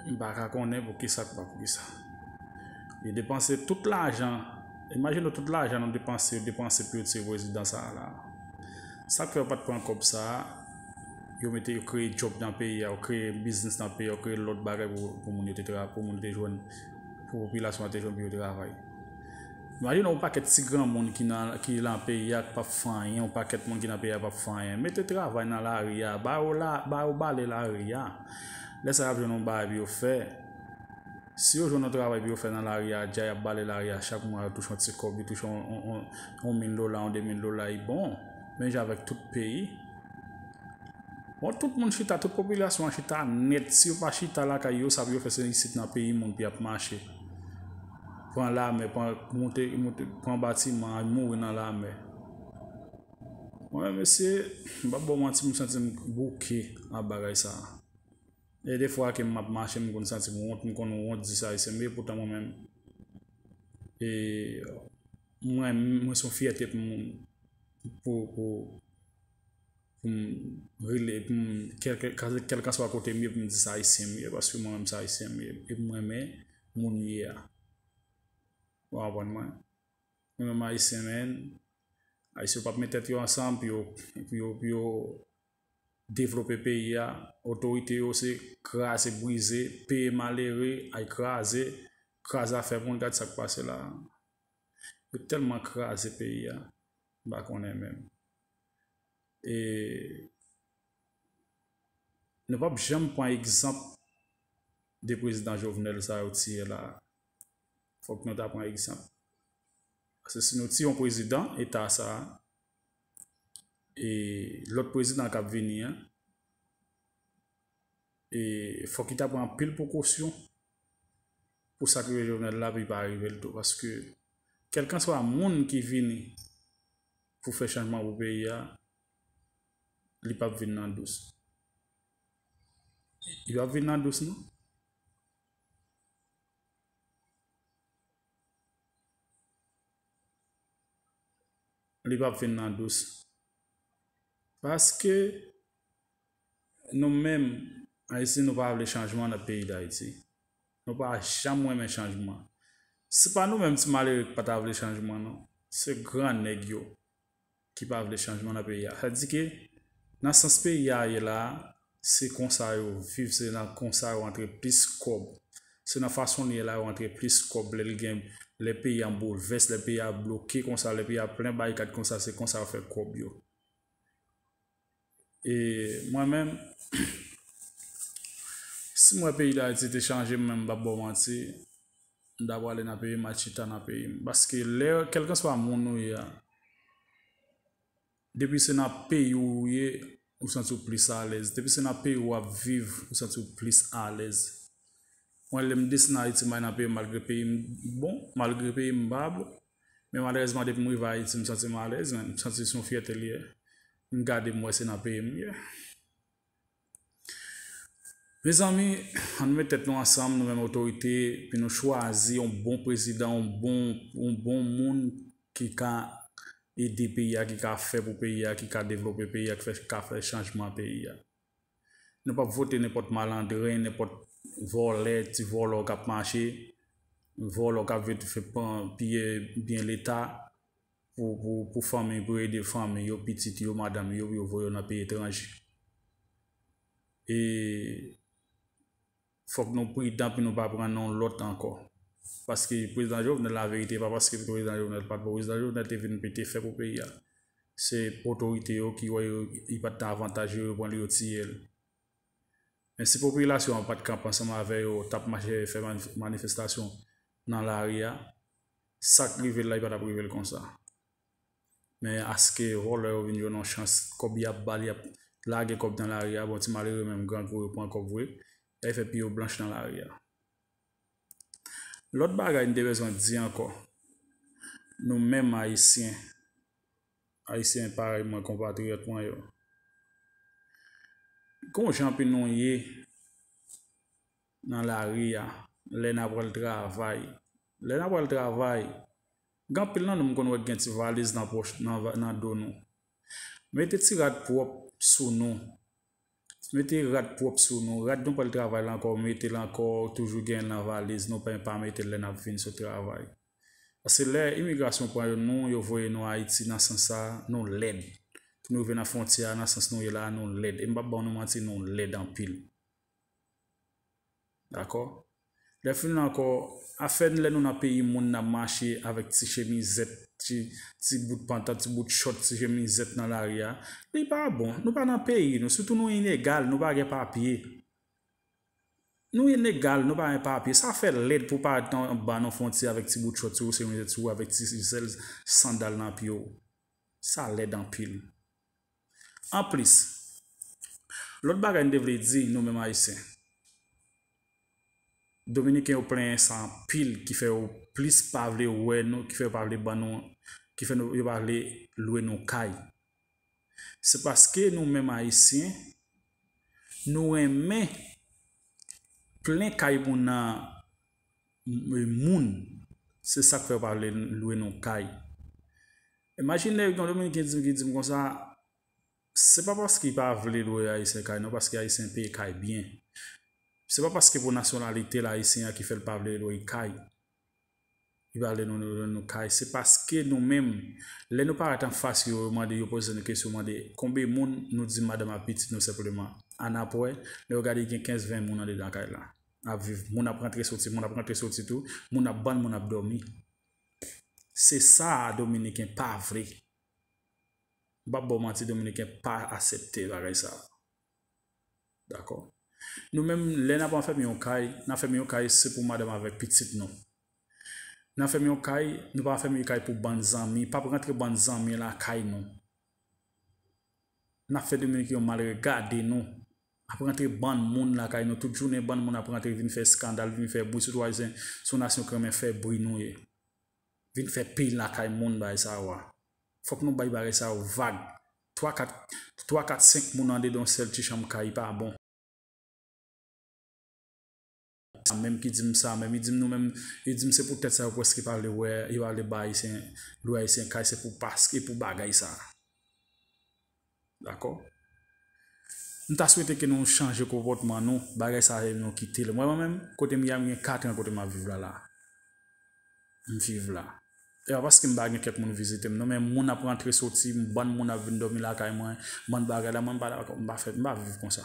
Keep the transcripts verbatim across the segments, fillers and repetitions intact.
M pa ka konnen poukisa k pa poukisa. Yo depanse tout lajan. Imajine w tout lajan nou depanse, yo depanse pou yo tiye prezidan sa a la. Sa k fè yo pa t pran kòb sa a, yo mete, yo kreye djòb nan peyi a, yo kreye biznis nan peyi a, yo kreye lòt bagay pou, pou moun yo te tra-, pou moun yo te jwenn, pou popilasyon an te jwenn pou yo travay. Imajine yon pakèt ti granmoun ki nan, ki nan peyi a k p ap fè anyen, yon pakèt moun ki nan peyi a p ap fè anyen. Mete travay nan lari a, ba yo la, ba yo bale lari a. Lè sa y ap jwenn yon bagay pou yo fè. Si yo jwenn yon travay pou yo fè nan lari a, dja y ap bale lari a, chak mwa yo touche yon ti kòb, yo touche yon, yon, yon, yon mil dola, yon de mil dola, e bon. Menm jan avèk tout peyi. Bon, tout moun chita, tout popilasyon an chita nèt. Si yo pa chita lakay yo, sa pou yo fè se isit nan peyi moun pou y ap mache. Pran lamè, pran, monte, monte, pran batiman, al mouri nan lamè. Mwen, mesye, m p ap ba w manti, m santi m bouke ap bagay sa a. E defwa ke m ap mache, m konn santi m wont, m konn wont di sa, e se, men poutan mwen menm, e, mwen, mwen se yon fyète pou m, pou, pou, pou m rele, pou m, kèlke, kèlkanswa kote m ye, pou m di se Ayisyen m ye, paske mwen menm se Ayisyen m ye, epi m renmen moun m ye a. Ou konprann mwen? Mwen menm Ayisyen, men, Ayisyen yo p ap met tèt yo ansanm pou yo, pou yo, pou yo devlope peyi a. Otorite yo se kraze, brize, peye malere, ay kraze, kraze afè moun, gad sa k pase la. Yo tèlman kraze peyi a, m pa konnen menm. E nou p ap janm pran egzanp de prezidan Jovenel sa yo tiye la. Fòk nou ta pran egzanp. Paske si nou tiye yon prezidan eta sa a, e lòt prezidan k ap vini an, e fòk li ta pran anpil prekosyon pou sa k rive Jovenel la, pou li pa rive l tou. Paske kèlkanswa moun ki vini pou fè chanjman pou peyi a, li p ap vin nan dous. Li p ap vin nan dous, non. Li p ap vin nan dous. Paske nou menm, Ayisyen, nou pa vle chanjman nan peyi Dayiti. Nou pa janm renmen chanjman. Se pa nou menm ti malere ki pa ta vle chanjman, non. Se gran nèg yo ki pa vle chanjman nan peyi a. Sa di ke, nan sans peyi a ye la, se konsa yo viv, se nan konsa yo antre plis kòb. Se nan fason li ye la yo antre plis kòb. Lè l gen, lè peyi a boulvès, lè peyi a bloke konsa, lè peyi a plen barikad konsa, se konsa yo fè kòb yo. E mwen menm, si m wè peyi Dayiti te chanje, mwen menm, m p ap ba w manti, m ta prale nan peyi m, m al chita nan peyi m. Paske lè, kèlkanswa moun ou ye a, depi se nan peyi w ou ye, ou santi w plis alèz. Depi se nan peyi w w ap viv, ou santi w plis alèz. Mwen, lè m desann Ayiti, m al nan peyi m, malgre peyi m bon, malgre peyi m pa bon, men malerezman, depi m rive Ayiti, m santi m alèz, men m santi se yon fyète li ye. M gade, m wè se nan peyi m m ye. Mezanmi, ann met tèt nou ansanm, nou menm otorite, pou nou chwazi yon bon prezidan, yon bon, yon bon moun ki ka ede peyi a, ki ka fè pou peyi a, ki ka devlope peyi a, ki fè, ka fè chanjman peyi a. Nou p ap vote nenpòt malandren, nenpòt vòlè, ti vòlò k ap mache, vòlò k ap vin fè pran, piye byen Leta pou, pou, pou fanmi, pou ede fanmi yo, pitit yo, madanm yo, pou yo voye yo nan peyi etranje. E fòk nou pridan pou nou pa pran non lòt ankò. Paske prezidan Jovenel, laverite, pa paske prezidan Jovenel pa t bon, prezidan Jovenel te vin mete fè pou peyi a. Se otorite yo ki wè yo, li pa t nan avantaj yo, yo pran l, yo tiye l. Men si popilasyon an pa t kanpe ansanm avè yo, t ap mache fè manif-, manifestasyon nan lari a, sa k rive l la, li pa t ap rive l konsa. Men aske vòlè yo vin jwenn yon chans, kòb y ap ba l, y ap lage kòb nan lari a, bon, ti malere menm, grangou yo pran kòb vre, y al fè pye yo blanch nan lari a. Lòt bagay m te bezwen di ankò, nou menm Ayisyen, Ayisyen parèy mwen, konpatriyòt mwen yo, gon jan pou nou ye nan lari a, lè n ap pral travay. Lè n ap pral travay, gen anpil nan nou m konn wè k gen ti valiz nan pòch, nan va-, nan do nou. Mete ti rad pwòp sou nou. Mete rad pwòp sou nou. Rad nou pral travay la ankò, mete l ankò, toujou gen nan valiz nou, pa, pa mete l lè n ap vin sot travay. Paske lè imigrasyon pran nou, yo voye nou Ayiti nan sans sa, nou lèd. Pou nou rive nan fwontyè a, nan sans nou ye la, nou lèd. E m p ap ba nou manti, nou lèd anpil. Dakò? Lè fini ankò, afè lè nou nan peyi moun n ap mache avèk ti chemizèt, ti, ti bout pantan, ti bout chòt, ti chemizèt nan lari a, li pa bon. Nou pa nan peyi nou, sitou nou inegal, nou pa gen papye. Nou inegal, nou pa gen papye. Sa fè lèd pou parèt anba nan fwontyè avèk ti bout chòt sou ou, chemizèt sou ou, avèk ti sèl sandal nan pye w. Sa lèd anpil. Anplis, lòt bagay m te vle di, nou menm Ayisyen, Dominiken yo plenyen sa anpil, ki fè yo plis pa vle wè nou, ki fè yo pa vle ban nou, ki fè nou, yo pa vle lwe nou kay. Se paske nou menm Ayisyen, nou renmen plen kay moun nan, m-, moun. Se sa k fè yo pa vle lwe nou kay. Imajine yon Dominiken di m, ki di m konsa, se pa paske li pa vle lwe Ayisyen kay, non, paske Ayisyen peye kay byen. Se pa paske pou nasyonalite l Ayisyen an ki fè l pa vle lwe kay. Li pa vle nou, nou, nou kay. Se paske nou menm, lè nou parèt anfas yo, yo mande, yo poze nou kesyon, yo mande konbyen moun, nou di madanm ak pitit nou senpleman. Annapre, lè yo gade gen kenz ven moun anndedan kay la. Ap viv. Moun ap rantre soti, moun ap rantre soti tou, moun ap bann, moun ap dòmi. Se sa Dominiken pa vle. M p ap ba w manti, Dominiken pa aksepte bagay sa. Dakò? Nou menm, lè n ap anfèmen yon kay, n anfèmen yon kay, se pou madanm avèk pitit nou. N anfèmen yon kay, nou pa anfèmen yon kay pou bann zanmi, p ap rantre bann zanmi lakay nou. N ap fè Dominiken yo mal regade nou. Ap rantre bann moun lakay nou, tout jounen bann moun ap rantre vin fè eskandal, vin fè bri, sitou Ayisyen, se yon nasyon ki renmen fè bri nou ye. Vin fè peyi lakay moun, bagay sa yo a. Fòk nou bay bagay sa yo vag. Twa, kat, twa, kat, senk moun andedan yon sèl ti chanm kay, li pa bon. Sa menm ki di m sa, menm li di m nou menm, li di m se poutèt sa yo prèske pa vle wè, yo ale ba Ayisyen, lwe Ayisyen kay, se pou paske pou bagay sa. Dakò? M ta swete ke nou chanje konpòtman nou, bagay sa yo nou kite l. Mwen, mwen menm, kote m ye a, m gen kat an kote m ap viv la, la. M viv la. E pa paske m pa gen kèk moun vizite m, non, men moun ap rantre soti, bann moun ap vin dòmi lakay mwen, bann bagay la, mwen m pa dakò, m pa fè, m pa viv konsa.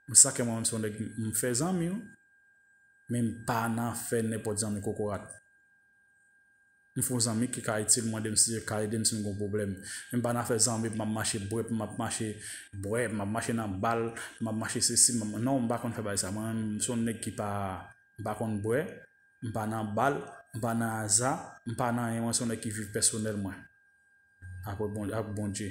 Mwen sa ke mwen menm se yon nèg, m fè zanmi, wi. Men m pa nan fè nenpòt zanmi kokorat. M fè yon zanmi ki ka itil mwen, de m si ka ede m si m gon pwoblèm. Men m pa nan fè zanmi, m ap mache bwè, m ap mache bwè, m ap mache nan bal, m ap mache sesi, m ap, non, m pa konn fè bagay sa. Mwen menm, m se yon nèg ki pa, m pa konn bwè, m pa nan bal, m pa nan aza, m pa nan anyen, mwen se yon nèg ki viv pèsonèl mwen. Apre Bon, ak Bondye.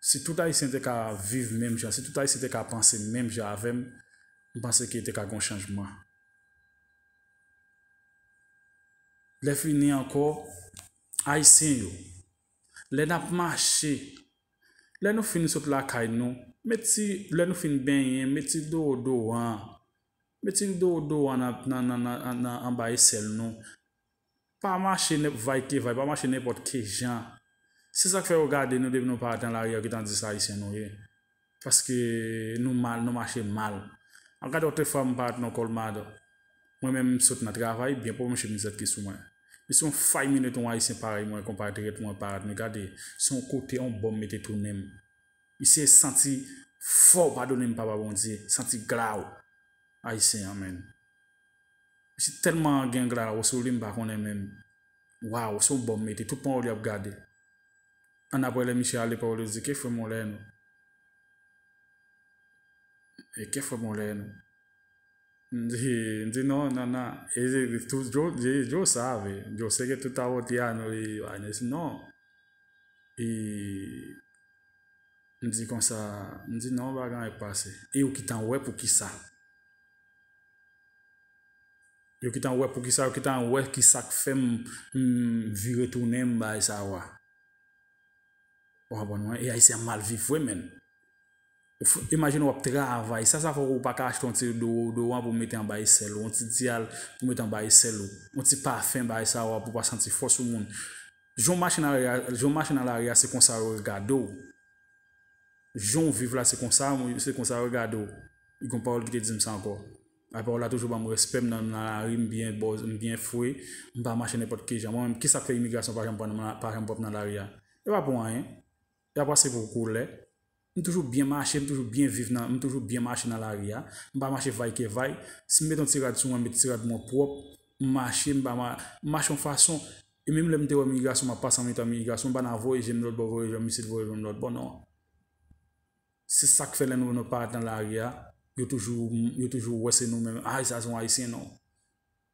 Si tout Ayisyen te ka viv menm jan, si tout Ayisyen te ka panse menm jan avè m, m panse ke te ka gon chanjman. Lè fini ankò, Ayisyen yo, lè n ap mache, lè nou fin sot lakay nou, met ti, lè nou fin benyen, met ti deodoran, met ti deodoran nan, nan, nan, nan, nan anba esèl nou. Pa mache nenp-, vaytevay, pa mache nenpòt ki jan. Se sa k fè yo gade nou depi nou parèt nan lari a, yo gentan di se Ayisyen nou ye. Paske nou mal, nou mache mal. An gade otrefwa m parèt nan Kolmado. Mwen menm m sot nan travay, byen pwòp, m chemizèt ki sou mwen. Men se yon fay minit yon Ayisyen parèy mwen, konpatriyòt mwen parèt, men gade, se yon kote yon bòm mete tounen m. Misye santi fò, padone m, Papa Bondye, santi glaw. Ayisyen an, menn. Misye tèlman gen glaw sou li, m pa konnen menm. Waw, se yon bòm mete, tout pawòl li ap gade. Annapre lè misye ale, pawòl li di, "Que fue Moleno?" E "Que fue Moleno?" M di, m di, "Non, non, non." E di, "Tú, yo, yo, yo sabe, yo sé que tú estás boteando", e, e, non. E m di konsa, m di, "Non, pa gen anyen k pase." E yo gentan wè poukisa. Yo gentan wè poukisa, yo gentan wè kisa k fè m, m vire tounen m bay sa yo a. Ou konprann mwen? E Ayisyen an mal viv vre, menn. Ou f-, imajine w ap travay, sa, sa fè w pa ka achte yon ti do, do an pou mete anba esèl ou, yon ti dyal pou mete anba esèl ou, yon ti pafen bay sa yo a pou pa santi fò sou moun. Jan w mache nan lari a, jan w mache nan lari a, se konsa yo regade w. Jan w viv la, se konsa, se konsa yo gade w. Li gen yon pawòl ki te di m sa ankò. A pawòl la toujou ban m respè, m nan, nan lari, m byen bòz, m byen fre, m pa mache nenpòt ki jan. Mwen menm, kisa k fè imigrasyon pa janm pran m nan, pa janm pran m nan lari a? Yo pa pou anyen. Y ap pase pou koulè. M toujou byen mache, m toujou byen viv nan, m toujou byen mache nan lari a. M pa mache vay ke vay. Si m met yon ti rad sou mwen, m met ti rad mwen pwòp, m mache, m pa ma-, m mache yon fason. E menm lè m te wè migrasyon, m ap pase anmitan migrasyon, m pa nan voye je m lòt bò, voye je m isit, voye je m lòt bò, non. Se sa k fè lè nou, nou parèt nan lari a, yo toujou, yo toujou wè se nou menm. Ay, sa se yon Ayisyen, non.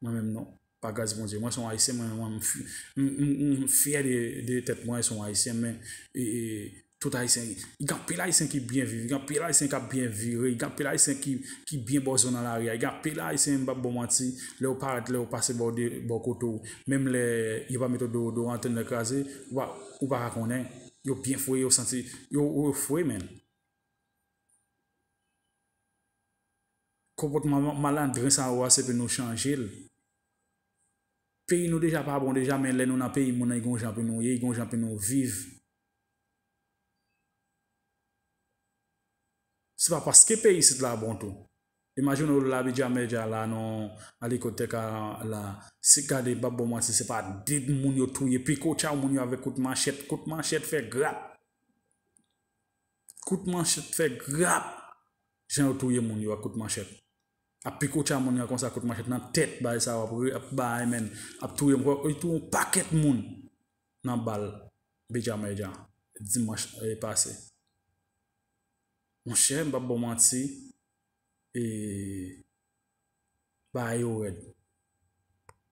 Mwen menm, non. Pa gras Bondye. Mwen se yon Ayisyen, mwen, mwen, m fi-, m, m, m fyè de, de tèt mwen, se yon Ayisyen, men, e, e, tout Ayisyen, gen anpil Ayisyen ki byen viv, gen anpil Ayisyen k ap byen vire, gen anpil Ayisyen ki, ki byen bòzò nan lari a, gen anpil Ayisyen, m p ap ba w manti, lè yo parèt, lè yo pase bò de, bò kote w, menm lè yo pa mete deodoran, tennè kraze, ou pa, ou pa ka konnen. Yo byen fre, yo santi, yo, yo fre, menn. Konpòtman ma-, malandren sa yo a, se pou nou chanje l. Peyi nou deja pa bon deja, men lè nou nan peyi moun nan, gen yon jan pou nou ye, gen yon jan pou nou viv. Se pa paske peyi isit la bon tou. Imajine w la Bidja Medya la, non, alikotèk a la. Si gade, m p ap ba w manti, se pa de moun yo touye, piko tchaw moun yo avèk kout manchèt, kout manchèt fè grap. Kout manchèt fè grap. Jan yo touye moun yo ak kout manchèt. Ap piko tcha moun yo konsa, kout manchèt nan tèt, bagay sa yo ap re-, ap bay, menn, ap touye moun. Yo touye yon pakèt moun nan bal Bidja Medya dimanch, e, pase. Monchè, m p ap ba w manti, e, bagay yo rèd.